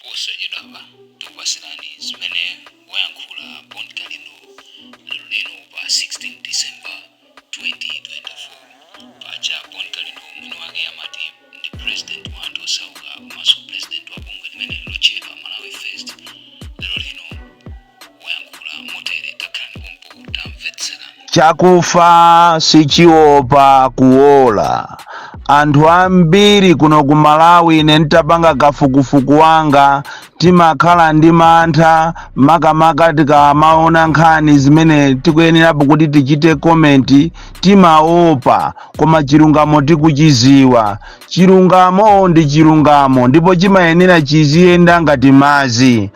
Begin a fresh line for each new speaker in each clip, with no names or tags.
Posachedwapa tikupasirani zimene wayankhula Bon Kalindo lero lino pa 16 December 2024. Paja Bon Kalindo mwini wake amati ndi president wa anthu osauka komanso president wa bungwe limene lotchedwa Malawi First. Lero lino wayankhula motere, takhalani pompo, tamvetserani.
Chakufa sichiopa kuola. Anthu ambiri kuno ku Malawi, ine nditapanga kafukufuku wanga, timakhala ndi mantha, makamaka tikamaona nkhani zimene tikuyenerapo kuti tichite comment, timaopa. Koma chilungamo tikuchiziwa. Chilungamo ndi chilungamo ndipo chimayenera chiziyenda ngati madzi.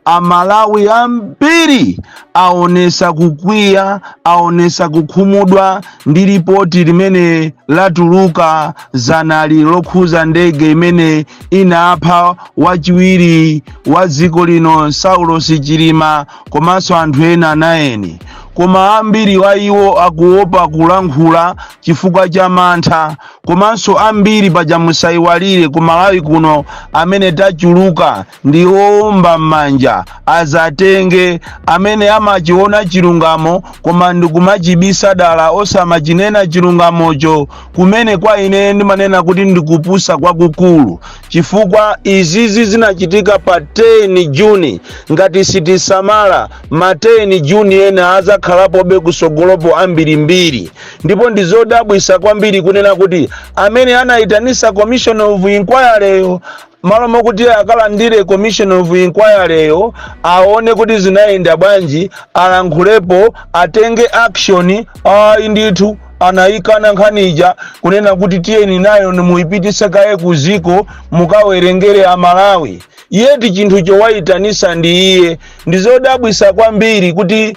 Amalawi ambiri aonesa kukwiya, aonesa kukhumudwa ndi ripoti limene latuluka zanali lokhuza ndege imene inapha wachiwiri wa dziko lino Saulos Chilima komanso anthu ena 9. Koma ambiri wa iwo akuopa kulankhula chifukwa cha mantha. Komanso ambiri paja, musayiwalire, ku Malawi kuno amene tachuluka ndi owomba m'manja, azatenge amene amachiona chilungamo koma ndikumachibisa dala, osamachinena chilungamocho, kumene kwa ine ndimanena kuti ndikupusa kwakukulu, chifukwa izizi zinachitika pa 10 Juni. Ngati sitisamala, ma 10 Juni ena azakhalapobe kusogolopo ambirimbiri. Ndipo ndizodabwisa kwambiri kunena kuti amene anayitanisa commission of inquiry, malo mokuti akalandire commission of inquiry yo, aone kuti zinayenda bwanji, alankhulepo, atenge action, ayi ndithu, anayikana nkhanija kunena kuti tiyeni nayo nimuyipitise kaye kuziko mukawerengere Amalawi. Yeti chinthu chowayitanisa ndi iye. Ndizodabwisa kwambiri kuti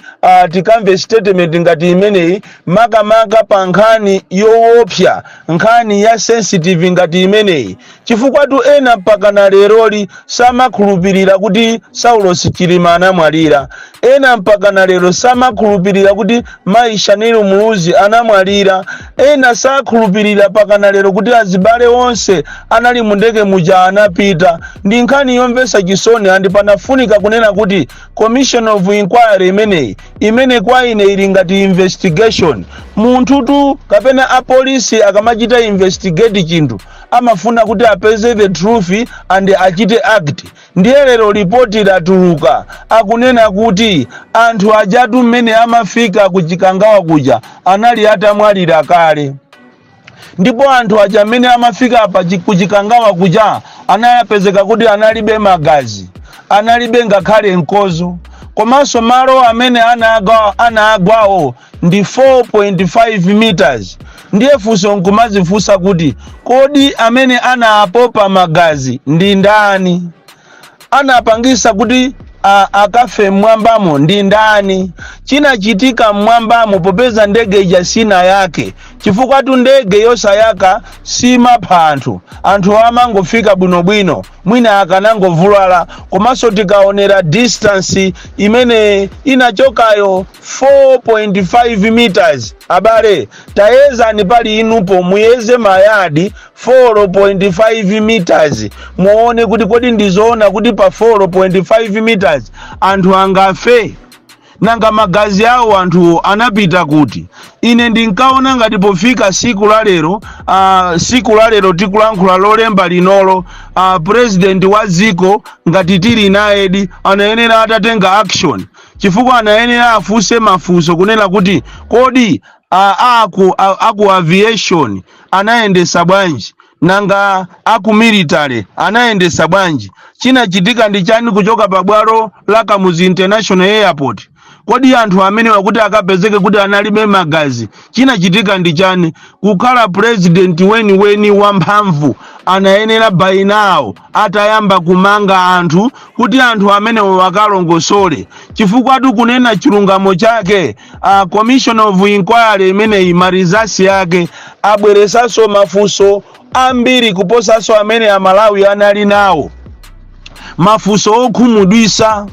tikamve statement ngati imeneyi, makamaka pa nkhani yoopsa, nkhani ya sensitive ngati imeneyi, chifukwa tu ena mpaka na leroli samakhulupirira kuti Saulos Chilima anamwalira. Ena mpaka na lero samakhulupirira kuti mayi Shanil Muluzi anamwalira. Ena sakhulupirira mpaka na lero kuti azibale onse anali mu ndege muja anapita. Ndi nkhani yomvetsa chisoni, and panafunika kunena kuti commission of inquiry imeneyi, imene kwa ine ili ngati investigation, munthutu kapena apolisi akamachita investigate chinthu amafuna kuti apeze the truth and achite act. Ndiye lero ripoti latuluka, akunena kuti anthu ajatu mmene amafika ku Chikangawa kuja anali atamwalira kale, ndipo anthu aja mmene amafika pa ku Chikangawa kuja anayapezeka kuti analibe magazi, analibe ngakhale mkozo. Komanso malo amene anagwawo ndi 4.5 meters. Ndiye funso nkumazifunsa kuti kodi amene anapopa magazi ndi ndani? Anapangisa kuti akafe mmwambamo ndi ndani? Chinachitika mmwambamo, popeza ndege ija sina yake, chifukwa tu ndege yosayaka simapha anthu, anthu amangofika bwinobwino, mwina akanangovulala. Komanso tikaonera distance imene inachokayo, 4.5 meters, abale, tayezani pali inupo, muyeze mayadi 4.5 meters, muone kuti kodi ndizoona kuti pa 4.5 meters anthu angafe? Nanga magazi awo anthu anapita kuti? Ine ndinkaona ngati pofika siku la lero, siku la lero tikulankhula Lolemba linolo, president wa dziko ngati tili nayedi anayenera atatenga action, chifukwa anayenera afunse mafunso kunena kuti kodi aku aviation anayendesa bwanji? Nanga aku military anayendesa bwanji? Chinachitika ndi chani kuchoka pabwalo la Kamuzu International Airport? Kodi anthu amene wakuti akapezeke kuti analibe magazi, chinachitika ndi chani? Kukhala president weniweni wamphamvu, anayenera by now atayamba kumanga anthu kuti anthu amenewo akalongosole, chifukwa tikunena chilungamo chake, commission of inquiry imeneyi ma results yake abweresanso mafunso ambiri kuposanso amene Amalawi anali nawo, mafunso okhumudwisa.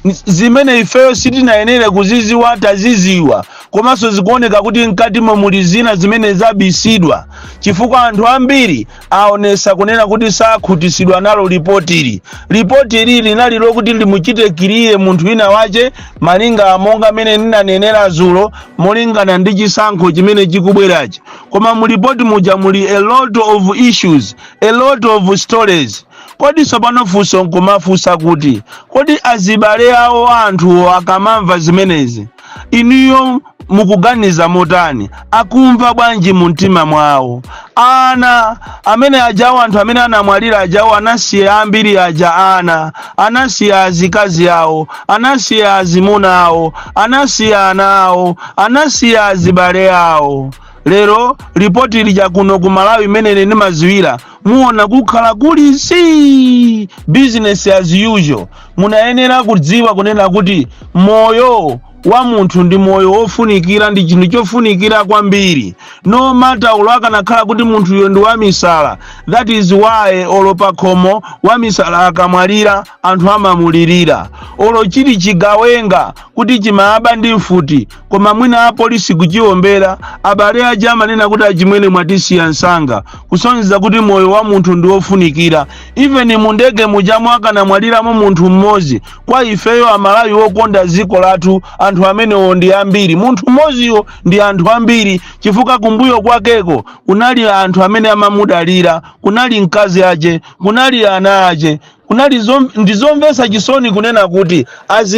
Zimene ifeyo sitinayenere kuziziwa taziziwa, komanso zikuoneka kuti mkatimo muli zina zimene zabisidwa, chifukwa anthu ambiri aonesa kunena kuti sakhutisidwa nalo lipotili. Lipoti ili linali lokuti limuchite clear munthu wina wache, malinga monga mene ndinanenera zulo, molingana ndi chisankho chimene chikubwerachi. Koma mulipoti muja muli a lot of issues, a lot of stories. Kodi tsopano funso nkumafunsa kuti, kodi azibale awo anthu akamamva zimenezi, inuyo mukuganiza motani? Akumva bwanji mu mtima mwawo? Ana amene ajawo, anthu amene anamwalira ajawo, anasiya ambiri aja ana, anasiya azikazi awo, anasiya azimuna awo, anasiya ana awo, anasiya azibale awo. Lero ripoti lija kuno ku Malawi imene ndimaziwira, muona kukhala kuli si business as usual. Munayenera kudziwa kunena kuti moyo wa munthu ndi moyo wofunikira, ndi chinthu chofunikira kwambiri, no matter ulo akanakhala kuti munthuyo ndi wamisala. That is why olo pakhomo wamisala akamwalira anthu amamulirira. Olo chili chigawenga kuti chimaba ndi mfuti, koma mwina apolisi kuchiombera, abale aja amanena kuti, "Achimwene, mwatisiya msanga," kusonyeza kuti moyo wa munthu ndi wofunikira. Even mu ndege mujamo akanamwaliramo munthu mmodzi, kwa ifeyo Amalawi wokonda dziko lathu, anthu amenewo ndi ambiri. Munthu mmodziyo ndi anthu ambiri, chifukwa kumbuyo kwakeko kunali anthu amene amamudalira, kunali mkazi ache, kunali ana ache, kunali ndizomvetsa chisoni kunena kuti as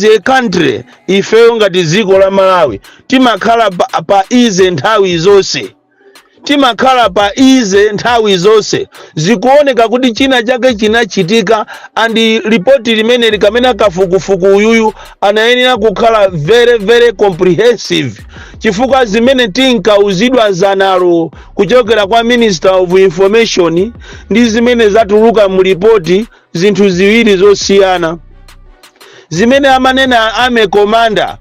a country, ifeyo ngati dziko la Malawi timakhala pa easy nthawi zonse, timakhala pa easy nthawi zonse. Zikuoneka kuti china chake chinachitika, and ripoti limene likamene kafukufuku uyuyu anayenera kukhala very very comprehensive, chifukwa zimene tinkauzidwa zanalo kuchokera kwa Minister of Information ndi zimene zatuluka mu ripoti, zinthu ziwiri zosiyana. Zimene amanena army commander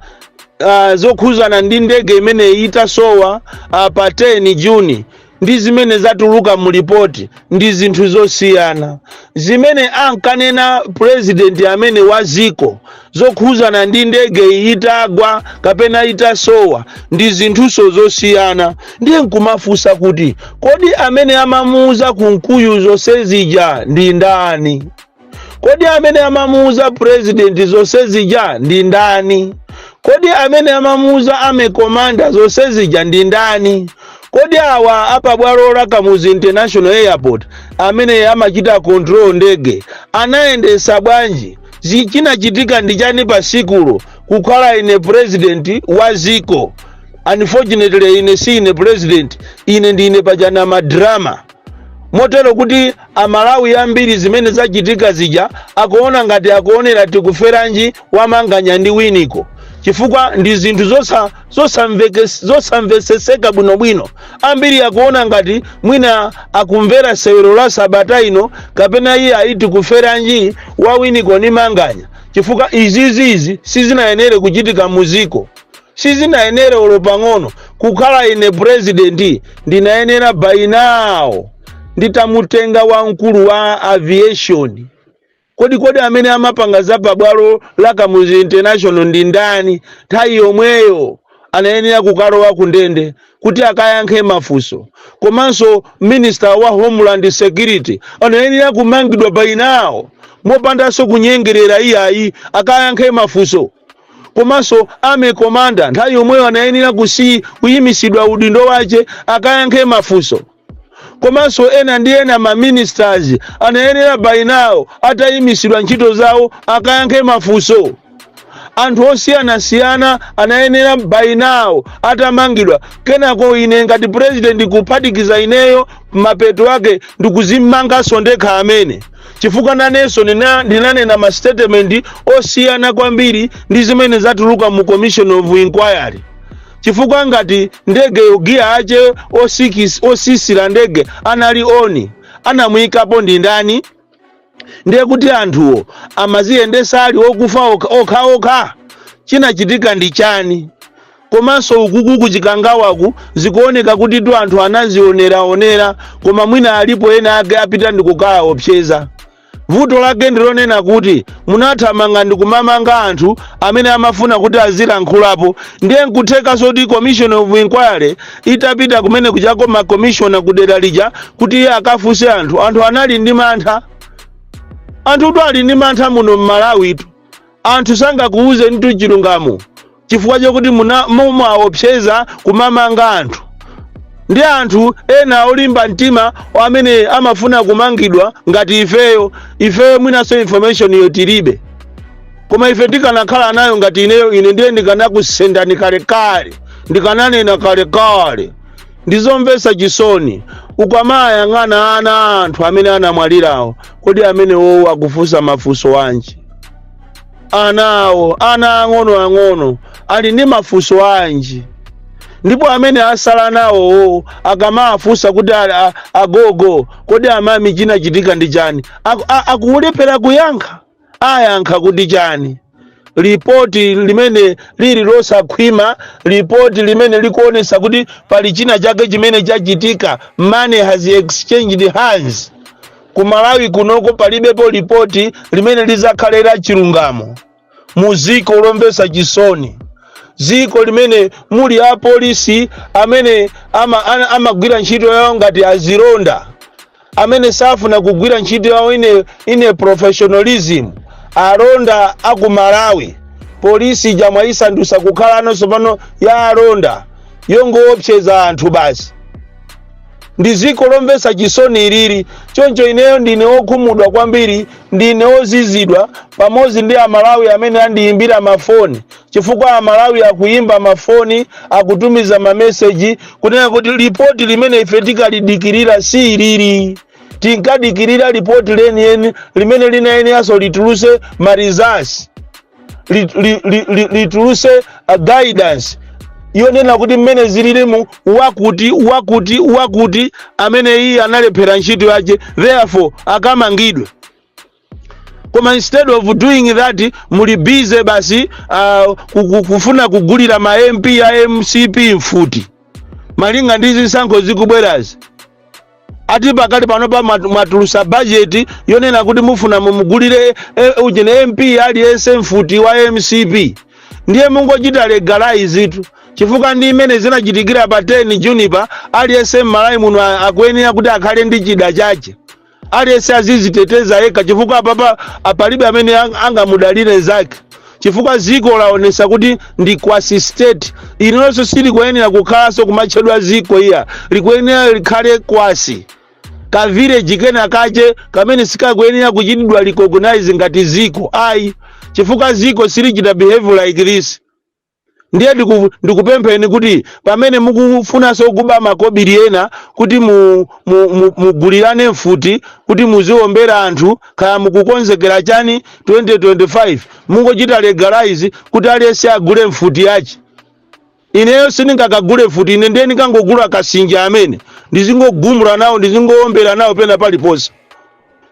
zokhuzana ndi ndege imene itasowa pa 10 Juni ndi zimene zatuluka mu ripoti ndi zinthu zosiyana. Zimene ankanena president amene wa ziko zokhuzana ndi ndege itagwa kapena itasowa ndi zinthuso zosiyana. Ndiye nkumafunsa kuti, kodi amene amamuuza Kunkuyu zonse zija ndi ndani? Kodi amene amamuuza president zonse zija ndi ndani? Kodi amene amamuuza army commander zonse zija ndi ndani? Kodi awa apabwalo la Kamuzu International Airport amene amachita control ndege anayendesa bwanji? Chinachitika ndi chani pasikulo? Kukhala ine president wa ziko, unfortunately ine si ine president, ine ndine pachana madrama, motero kuti Amalawi ambiri zimene zachitika zija akuona ngati akuonera Tikuferanji wamanganya ndi Winiko, chifukwa ndi zinthu zosamveseseka bwinobwino. Ambiri akuona ngati mwina akumvera sewero la sabata ino kapena iye aiti Kuferanji wa Winiko ndi Manganya, chifukwa izizizi sizinayenere kuchitika muziko, sizinayenere olo pang'ono. Kukhala ine president, ndinayenera by now nditamutenga wamkulu wa aviation. Kodi amene amapanga za pabwalo la Kamuzu International ndi ndani? Nthawi yomweyo anayenera kukalowa ku ndende kuti akayankhe mafunso. Komanso Minister wa Homeland Security anayenera kumangidwa by now, mopandanso kunyengerera iyayi, akayankhe mafunso. Komanso army commander nthawi yomweyo anayenera kuyimisidwa udindo wace, akayankhe mafunso. Komanso ena ndi ena ma ministers anayenera by now atayimisidwa ntchito zawo, akayankhe mafunso. Anthu osiyanasiyana anayenera by now atamangidwa. Kenako ine ngati president, kuphatikiza ineyo, mapeto ake ndikuzimanganso ndekha amene, chifukwa nanenso ndinanena ma statement osiyana kwambiri ndi zimene zatuluka mu commission of inquiry, chifukwa ngati ndegeyo giya ache osisira ndege anali on, anamuyikapo ndi ndani? Ndiye kuti anthuwo amaziyendesa ali okufa okha okha? Chinachitika ndi chani? Komanso ukuku kuchikangawaku zikuoneka kuti tu anthu anazioneraonera, koma mwina alipo ena ake apita ndi kukala opseza. Vuto lake ndilonena kuti munathamanga ndi kumamanga anthu amene amafuna kuti azilankhulapo. Ndiye nkuthekanso kuti commission of inquiry itapita kumene kuchako, makomishona kudera lija, kuti iye akafunse anthu, anthu anali ndi mantha. Anthutu ali ndi mantha muno mMalawitu. Anthu sangakuuze nditu chilungamo chifukwa chokuti mumaopseza kumamanga anthu. Ndi anthu ena olimba mtima amene amafuna kumangidwa ngati ifeyo. Ifeyo mwinanso information iyo tilibe, koma ife tikanakhala nayo, ngati ineyo, ine ndiye ndikanakusendani kalekale, ndikananena kalekale. Ndizomvetsa chisoni ukamayang'ana ana anthu amene anamwalirawo. Kodi amene wowo akufunsa mafunso anji? Anawo, ana ang'ono ang'ono, ali ndi mafunso anji? Ndipo amene asala nawowo akamafunsa kuti agogo, kodi amami, chinachitika ndi chani? Akulephera kuyankha. Ayankha kuti chani? Lipoti limene lili losakhwima, lipoti limene likuonesa kuti pali china chake chimene chachitika, money has exchanged hands. Ku Malawi kunoko palibepo lipoti limene lizakhalera chilungamo mu ziko lomvetsa chisoni, ziko limene muli apolisi amene amagwira ntchito yawo ngati azilonda, amene safuna kugwira ntchito yawo ine professionalism. Alonda aku Malawi, polisi jamwayisandusa kukhalanso pano ya alonda yongoopseza anthu basi. Ndi ziko lomvetsa chisoni ilili. Choncho ineyo ndine wokhumudwa kwambiri, ndine wozizidwa pamodzi ndi Amalawi amene andiyimbira mafoni, chifukwa Amalawi akuyimba mafoni, akutumiza mameseji kunena kuti lipoti limene ife tikalidikirira si ilili. Tinkadikirira lipoti leniyeni limene linayeneranso lituluse ma results, lituluse a guidance yonena kuti mmene zililimu, wakuti, wakuti, wakuti amene iye analephera ntchito yake, therefore akamangidwe. Koma instead of doing that, muli busy basi kufuna kugulira ma MP a MCP mfuti malinga ndi zisankho zikubwerazi. Ati pakali panopa mwatulusa bajeti yonena kuti mufuna mumugulire ujene MP aliyense mfuti wa MCP. Ndiye mungochita legalize tu, chifukwa ndi imene zinachitikira pa 10 Juni pa aliyense m'Malawi muno akuyenera kuti akhale ndi chida chache, aliyense aziziteteza yekha, chifukwa apapa apalibe amene angamudalire zake, chifukwa ziko laonesa kuti ndi quasi state. Ililonso silikuyenera kukhalanso kumatchedwa ziko iya, likuyenera likhale quasi ka village kena kache kamene sikakuyenera kuchitidwa recognize ngati ziko ayi, chifukwa ziko silichita behave like this. Ndiye ndikupempheni kuti pamene mukufunanso kuba makobiri ena kuti mugulirane mfuti kuti muziombera anthu, kaya mukukonzekera chani 2025, mungochita legalize kuti aliyense agule mfuti yache. Ineyo sindingakagule mfuti ine, ndiye ndikangogula kasinja amene ndizingogumula nawo, ndizingoombera nawo pena paliponse.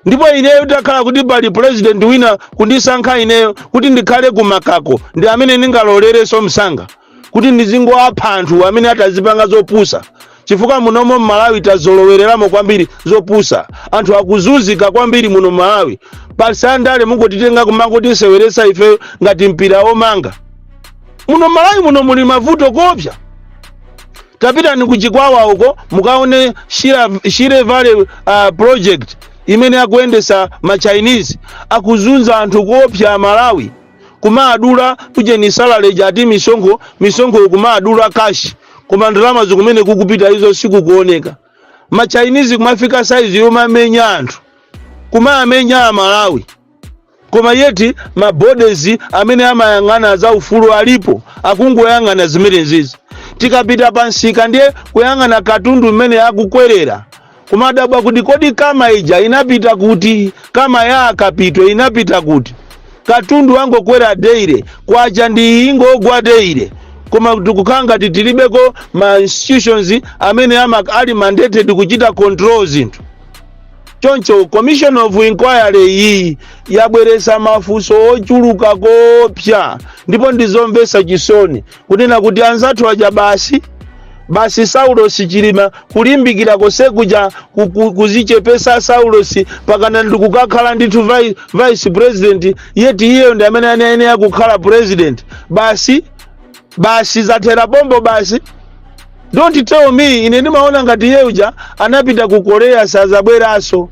Ndipo ineyo takhala kuti pali president wina kundisankha ineyo kuti ndikhale kumakako, ndi amene ndingalolerenso msanga kuti ndizingoapha anthu amene atazipanga zopusa, chifukwa munomo mMalawi tazolowereramo kwambiri zopusa. Anthu akuzunzika kwambiri muno Mmalawi. Pasandale mungotitenga kumangotiseweresa ife ngati mpira womanga. Muno Mmalawi muno muli mavuto kopsa. Tapitani kuChikwawa uko mukaone Shire Valley project imene akuyendesa ma Chinese, akuzunza anthu kuopsa Malawi, kumaadula ujeni salary jati misonkho, misonkho kumaadula cash, koma ndalama zikumene kukupita izo sikukuoneka. Ma Chinese kumafika size yomamenya anthu, kumamenya Amalawi, koma yet ma bodies amene amayang'ana za ufulu alipo, akungoyang'ana zimenezizi. Tikapita pa nsika ndiye kuyang'ana katundu mmene akukwerera, kumadabwa kuti kodi kama ija inapita kuti? Kama ya akapito inapita kuti? Katundu wangokwera daily, kwacha ndi ingogwa daily, koma tikukhala ngati tilibeko ma institutions amene ali mandated kuchita control zinthu. Choncho commission of inquiry iyi yabweresa mafunso ochuluka kopsa, ndipo ndizomvetsa chisoni kunena kuti anzathu aja basi Basi, Saulosi Chilima kulimbikira kosekuja kuzichepesa Saulosi pakana ndikukakhala ndithu vice president, yeti iyeyo ndi amene anayenera kukhala president. Basi basi, zathera bombo basi. Don't tell me. Ine ndimaona ngati iye uja anapita ku Korea, sazabweranso.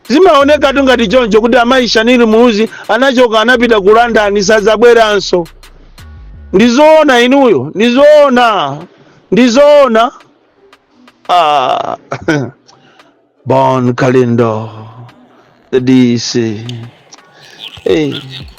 Zimaoneka tu ngati choncho kuti amayi Shanil Muluzi anachoka, anapita ku London, sazabweranso. Ndizoona inuyo? Ndizoona, ndizoona. Ah. Bon Kalindo, the DC. Hey.
Kuyankhula.